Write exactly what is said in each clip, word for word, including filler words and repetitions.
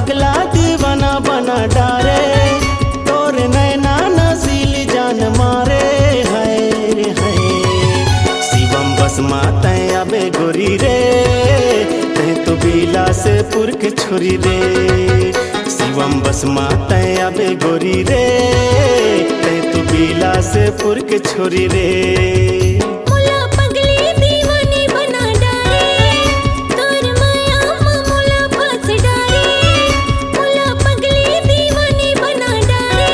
पगला दीवाना बना डारे, तोर नैना नसील जान मारे, हाय रे हाय। शिवम बस मा तैं आबे गोरी रे, तैं तो बिलासपुर के छोरी रे। शिवम बस मा तैं आबे गोरी रे, तैं तो बिलासपुर के छोरी रे। मोला पगली दीवानी बना डारे, तोर माया म मोला फांस डारे। मोला पगली दीवानी बना डारे,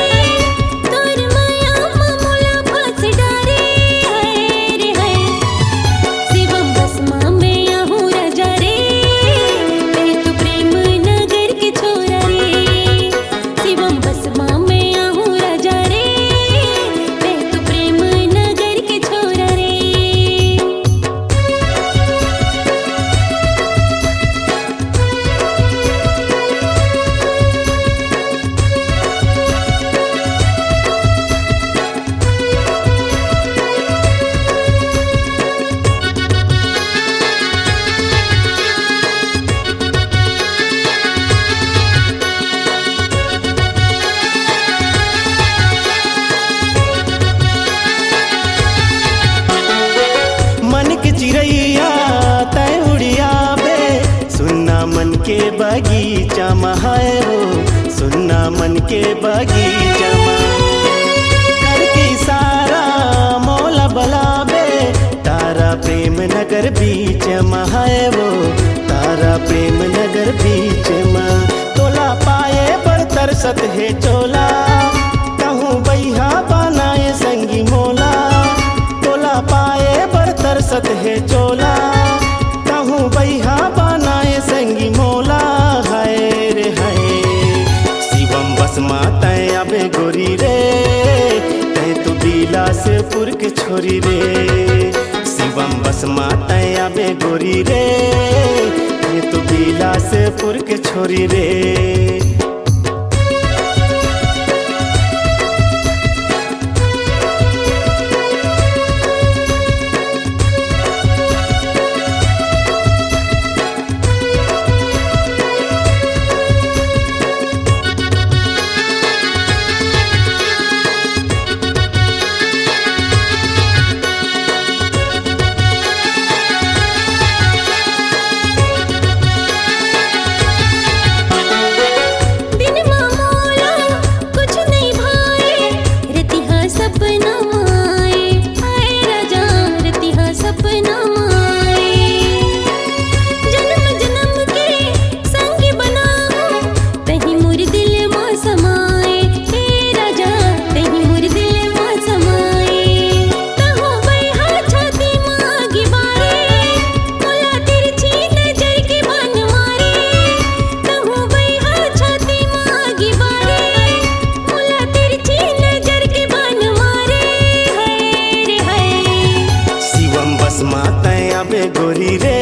तोर माया म मोला फांस डारे। हाय रे हाय, शिवम बस मा मैं आहूं राजा रे, तैं तो प्रेम नगर के छोरा रे। शिवम बस मा मैं आहूं राजा रे, तैं तो प्रेम नगर के छोरा रे। मन के चिरैया तैं उड़ियाबे, सुन्ना मन के बगीचा म हाय वो, सुन्ना मन के बगीचा म। करके इशारा मोला बलाबे, तारा प्रेम नगर बीच म हाय वो, तारा प्रेम नगर बीच म। तोला पाए बर तरसत हे चोला, तहूं बइहा बनाए संगी मोला। तोला पाए बर तरसत हे चोला, तहूं बइहा बनाए संगी मोला। हाय रे हाय, शिवम बस मा तैं आबे गोरी रे, तैं तो बिलासपुर के छोरी रे। शिवम बस मा तैं आबे गोरी रे, तैं तो बिलासपुर के छोरी रे। दिन मा मोला कुछ नइ भाए, रतिहा सपना म आए। हाय राजा, रतिहा सपना म आए। जन्म जन्म के संगी बनाहूं, तहीं मोर दिल मा समाए। हे राजा, तहीं मोर दिल मा समाए। तहूं बइहा छाती मा आगी बारे, मोला तिरछी नजर के बान मारे। तहूं बइहा छाती मा आगी बारे, मोला तिरछी नजर के बान मारे। हाय रे हाय, शिवम बस मा तैं आबे गोरी रे,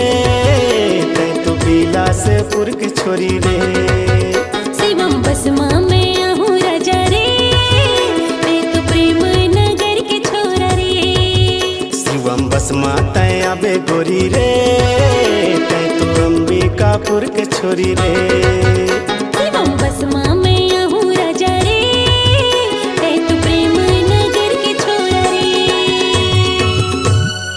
तैं तो बिलासपुर के छोरी रे। शिवम बस मा मैं आहूं राजा रे, तैं तो प्रेम नगर के छोरा रे। शिवम बस मा तैं आबे गोरी रे, तैं तो अंबिकापुर के छोरी रे। शिवम बस मा